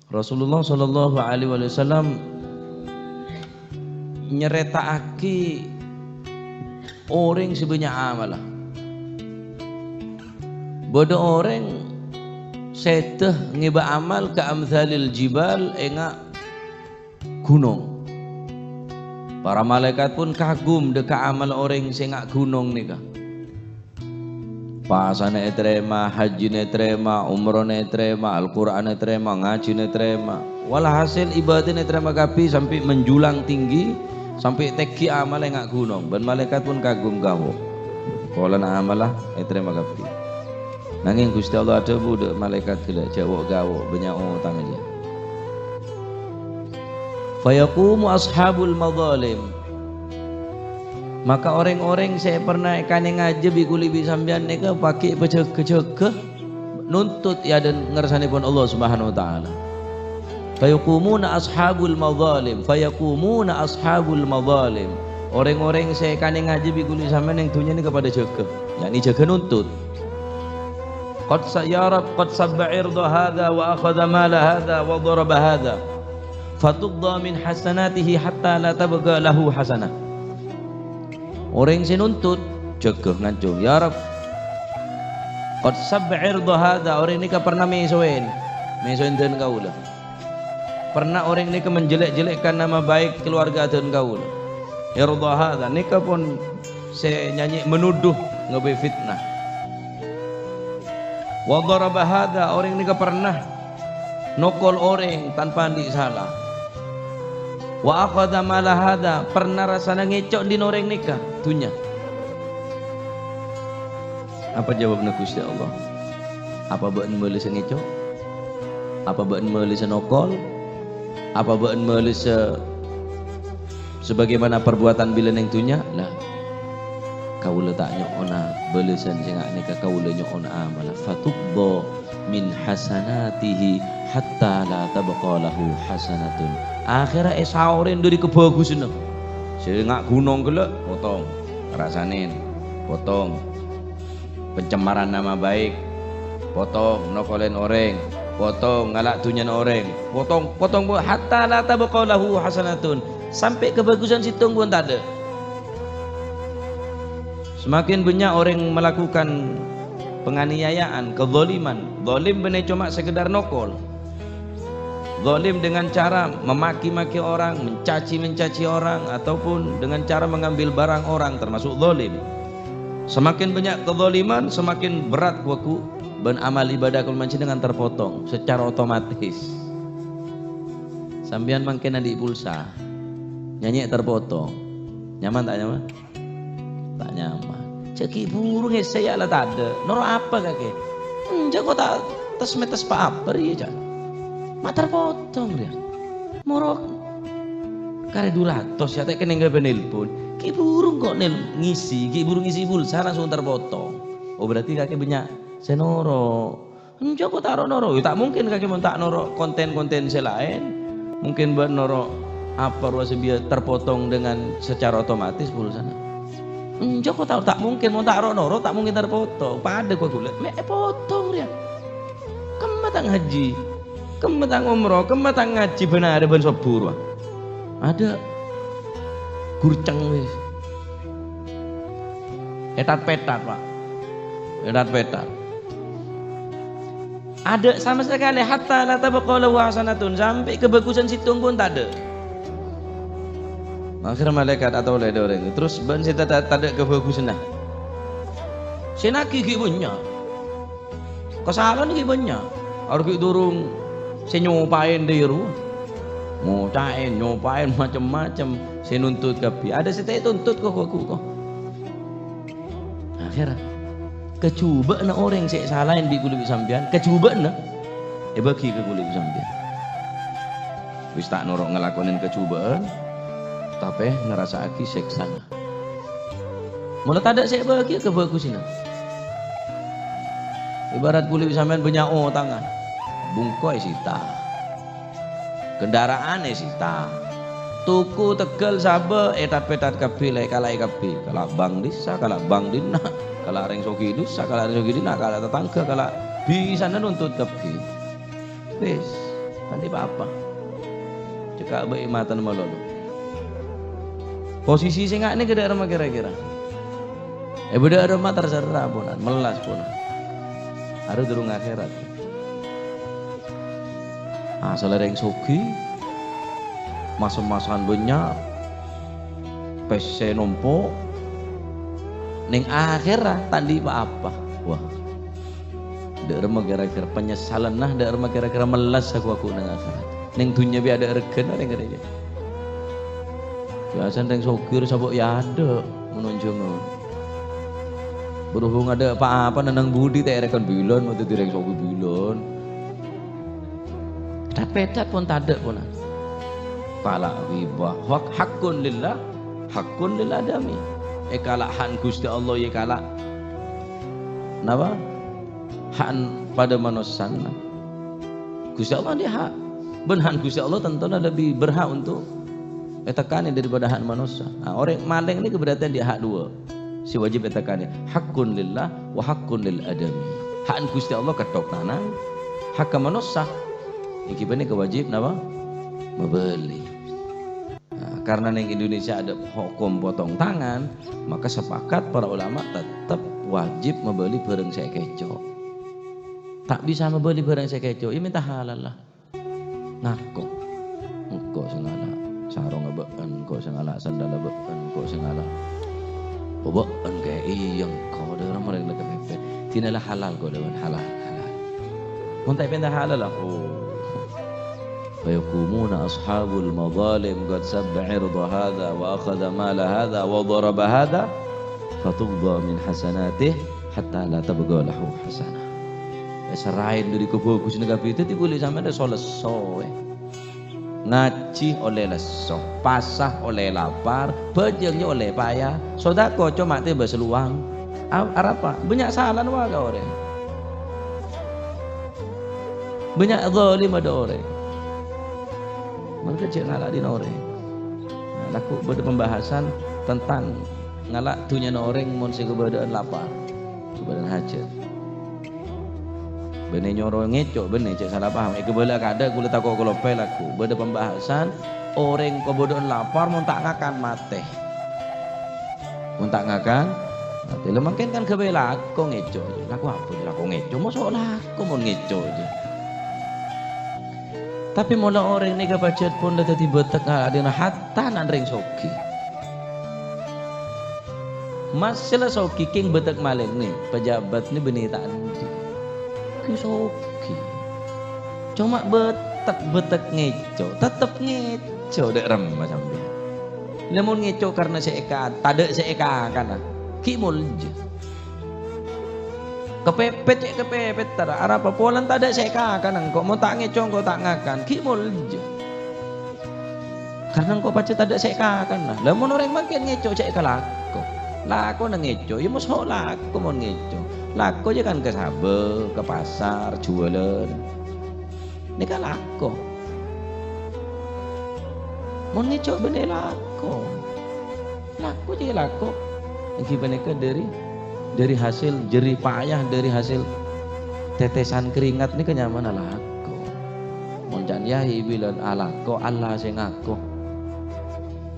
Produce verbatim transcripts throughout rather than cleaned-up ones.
Rasulullah sallallahu alaihi wasallam nyarèta'aghi orèng sè bânnya' amalla. Bâdâ orèng sèdhâ ngèbâ amal ka amthalil jibal, enga' ghunong. Para malaèkat pon kagum dâ' ka amal orèng sè enga' ghunong nèka. Pasana ètarèma, hajjina ètarèma, umrohna ètarèma, Al-Qur'anna ètarèma, ngajhina ètarèma. Walhasil, ibadahna ètarèma kabbhi sampè' menjulang tinggi, sampè' tèngghi amalla enga' ghunong. Bân malaèkat pon kagum, "Ghuwâ', polana amalla ètarèma kabbhi." Nangèng Ghustè Allah adhâbu dâ' malaèkat ghellâ', "Jhâ' wo'-ghuwâ', bânnya' otangnga, jhâ'." Fayaqumu ashabul madhalim. Maka orèng-orèng sè pernah èkanèngajâ bi' kulâ bi' sampèyan nèka paghi' pajâgâ-jâgâ nuntut è adâ'na ngarsanèpon Allah Subhanahu wa Ta'ala. Fayaqumuna ashabul madhalim, fayaqumuna ashabul madhalim. Orèng-orèng sè èkanèngajâ bi' kulâ bi' sampèyan neng dhunnya nèka padâ jâgâ, yakni jâgâ nuntut. Qad sa-, ya Rabb, qad sabba irda hadha wa akhadha mala hadha wa daraba hadha. Fatuqda min hasanatihi hatta la tabqa lahu hasanah. Orèng sè nuntut, jâgâ ngancung, "Ya Rabb, qad sabba irda hadha, orèng nèka pernah mèsowèn, mèsowèn dân kaulâ. Pernah orèng nèka menjelek-jelekkan nama baik keluarga dân kaulâ. Irda hadha, nèka pon sè nyanyè menuduh, ngabâ fitnah. Wa daraba hadha, orèng nèka pernah nokol orèng tanpa andi' sala. Wa akhadha mala hadha, pernah rassana ngèco' andi' orèng nèka dhunnya." Apa jawabna Ghustè Allah? Apa bâ'na bâlâsa ngèco'? Apa bâ'na bâlâsa nokol? Apa bâ'na bâlâsa sebagaimana perbuatan bilâ neng dhunnya? La, kaulâ ta' nyo'ona bâlâsan sè nga' nèka, kaulâ nyo'ona amalla. Fatuqda min hasanatihi hatta la tabqa lahu hasanatun. Akhèrra èsaorè dâri kabhâghusânna. Sè nga' ghunong ghellâ', potong. Rassana, potong. Pencemaran nama baik, potong. Nokolèn orèng, potong. Ngala' dhunnyana orèng, potong. Potong, po-, hatta la tabqa lahu hasanatun. Sampè' kabhâghusân sèttong pon tadâ'. Semakin bânnya' orèng melakukan penganiayaan, kezaliman, zalim bânnè coma sekedar nokol. Zalim dengan cara memaki-maki orang, mencaci-mencaci orang, ataupun dengan cara mengambil barang orang, termasuk zalim. Semakin bânnya' kezaliman, semakin berat, ghuwâ', bân amal ibadah kaulâ panjhennengan terpotong secara otomatis. Sampèyan mangkèn andi' pulsa, nyanyè terpotong. Nyaman ta' nyaman? Ta' nyaman. Jhâ' ghi' buru ngèssè, ya, la tadâ'. Noro' apa kakè? Enjâ' kok ta' tes-metes pa-apa rèya, jhâ'. Ma' terpotong rèya. Moro karè du ratos, ya, ta' kennèng kabân nelpon. Ghi' buru kok nel-, ngisi, ghi' buru ngisi pulsa langsung terpotong. Oh, berarti kakè bânnya' sè noro'. Enjâ' kok ta' ro-noro', ya ta' mungkin kakè mon ta' noro' konten-konten sè laèn. Mungkin bâ'na noro' apa rowa sè biyâ terpotong dengan secara otomatis pulsana. Enjâ' kok ta', ta' mungkin, mon ta' ro-noro' ta' mungkin terpotong. Padâ ghuwâ' ghulâ, mè' èpotong rèya. Kemma ta' ngajhi, kemma ta' ngomro, kemma ta' ngajhi bân arè bân sobbhu rowa. Adâ' gurceng wis. Ètat-pètat, Pak. Ètat-pètat. Adâ' sama sakalè, hatta la tabqa lahu hasanatun, sampè' kabhâghusân sèttong pon tadâ'. Akhèrra malaèkat atolè dâ' orèng, "Terros bâ'na sè ta-, ta-, tadâ' kabhâghusânna?" "Sè nagi ghi' bânnya'. Kasala'an ghi' bânnya'. Arè ghi' durung sè nyopaèn dâ' iyâ rowa. Mocaèn, nyopaèn, macem-macem. Sè nuntut kabbhi. Adâ' sè ta' ètuntut ko', ko', ko', ko'." Akhèrra, kajhubâ'na orèng sè èsalaè bi' ghulâ bi' sampèyan, kajhubâ'na èbâghi ka ghulâ bi' sampèyan. Wis ta' noro' ngalakonè kajhubâ'ân, tapè ngarassa'aghi sèksana. Mola tadâ' sè èbâghi kabhâghusânna. Ibarat ghulâ bi' sampèyan bânnya' otangnga, bungko èsita. Kendaraan èsita. Toko tegghâl sabâ ètat-pètat kabbhi, la èkalaè kabbhi. Kala' bank dhisa, kala' bank dinna', kala' rèng soghi dhisa, kala' rèng soghi dinna', kala' tatangghâ, kala' bhisana nuntut kabbhi. Wis. Tadâ' pa-apa. Cè' ka' bâ' è matana malolo. Posisi sè nga' nèka dâ' remma kèra-kèra? È bâdâ remma terserah, ponan. Mellas, ponan. Arè durung akhèrat. Asalla rèng soghi, mas-emasan bânnya', pèssè nompo', neng akhèra ta' andi' pa-apa. Wah, dâ' remma kèra-kèra penyesalanna, dâ' remma kèra-kèra mellas sako-ako neng akhèrat. Neng dhunnya bi' adâ' règhâna rèng-rèng. Biasana rèng soghi sabo' è adâ' mon onjhângan. Berhubung adâ' pa-apa neng budi ta' èrèkan bilân, mon dhâddhi rèng soghi bilân. Pèdhât-pèdhât pon tadâ' pona. Kala' ghibah. Hak-, haqqun lillah, haqqun lil adami. Èkala' hak Ghustè Allah, èkala'. Napa? Hak padâ manossana. Ghustè Allah andi' hak. Bân hak Ghustè Allah tantona lebbi berhak untuk ètekkanè daripada hak manossa. Nah, orèng malèng nèka berarti andi' hak duwâ' sè wajib ètekkanè. Haqqun lillah wa haqqun lil adami. Hak Ghustè Allah ketthok tanang, hak manossa ènggi panèka wajib napa? Mabâli. Nah, karena neng Indonesia adâ' hokom potong tangan, maka sepakat para ulama tetep wajib mabâli bhârâng sè èkèco'. Ta' bisa mabâli bhârâng sè èkèco', ya mènta halal lah. Ngako. Engko' sè ngala' sarongnga bâ'en, engko' sè ngala' sandhâlla bâ'en, engko' sè ngala'. Oh, bâ'en kèya, iyâ engko' dâ' remma rèng la kapèpèt. Dinala halal ko' dâ' bâ'en, halal, halal. Mon ta' èpènta halal, lah, oh. Fa yaqumuna ashabul madhalim qad sabba irda hadha wa akhadha mala hadha wa daraba hadha, fatuqda min hasanatih hatta la tabqa lahu hasanah. Èsèrraè dâri kabhâghusânna kabbhi, dhâddhi bulâ sampèyan lesso-lesso, eh. Ngajhi ollè lesso, pasa ollè lapar, bhâjâng jâ ollè paya, sodako coma tèbâ saluwang. A-, arapa? Bânnya' salana wa ka orèng. Bânnya' zalimma dâ' orèng. Mangkana jhâ' ngala' dinna orèng. Nah, lagghu' bâdâ pembahasan tentang ngala' dhunnyana orèng mon sè kabâdâ'ân lapar, kabâdâ'ân hajhât. Bânnè nyoro ngèco', bânnè, jhâ' sala paham. Èkabâlâ kaadâ', kaulâ tako' kalopè lagghu'. Bâdâ pembahasan, orèng kabâdâ'ân lapar mon ta' ngakan, matè. Mon ta' ngakan, matè. Lah, mangkèn kan ghâbây lako ngèco'. Lako apa? Lako ngèco'. Moso' lako mon ngèco', jâ. Tapè mola orèng nèka pajhât pon la dhâddhi bâtek ngala' dinna hatta na' rèng soghi. Masalah soghi kèng bâtek malèng nè, pejabat nè bânnè ta' andi'. Kèng soghi. Coma bâtek, bâtek ngèco', tetep ngèco' dâ' remma sampèyan. Lamon ngèco' karna sè èka-, tadâ' sè èkakana, ghi' molja. Kapèpèt, cè' kapèpèt, tara-, arapa polana tadâ' sè èkakana engko', mon ta' ngèco' engko' ta' ngakan, ghi' molja. Karna engko' pajhât tadâ' sè èkakana. Lah, mon orèng mangkèn ngèco' cè' èkalako. Lakona ngèco', ya moso' lako mon ngèco'. Lako ya kan ka sabâ, ka pasar, juwâlân. Nèka lako. Mon ngèco' bânnè lako. Lako jâ lako. Ènggi panèka dâri, dâri hasil jerih payah, dâri hasil tetesan keringat nèka nyamana lako. Mon can yâ bilân alako, Allah sè ngako.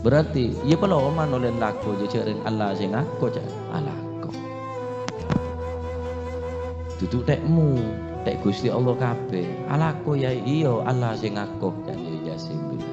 Berarti, iyâ paloman ollèna lako jâ jhâ' rèng Allah sè ngako, jâ alako. Dudu tè'mu, tè' Ghustè Allah kabbhi. Alako yâ, iyâ Allah sè ngako, can yâ Yasin bilân.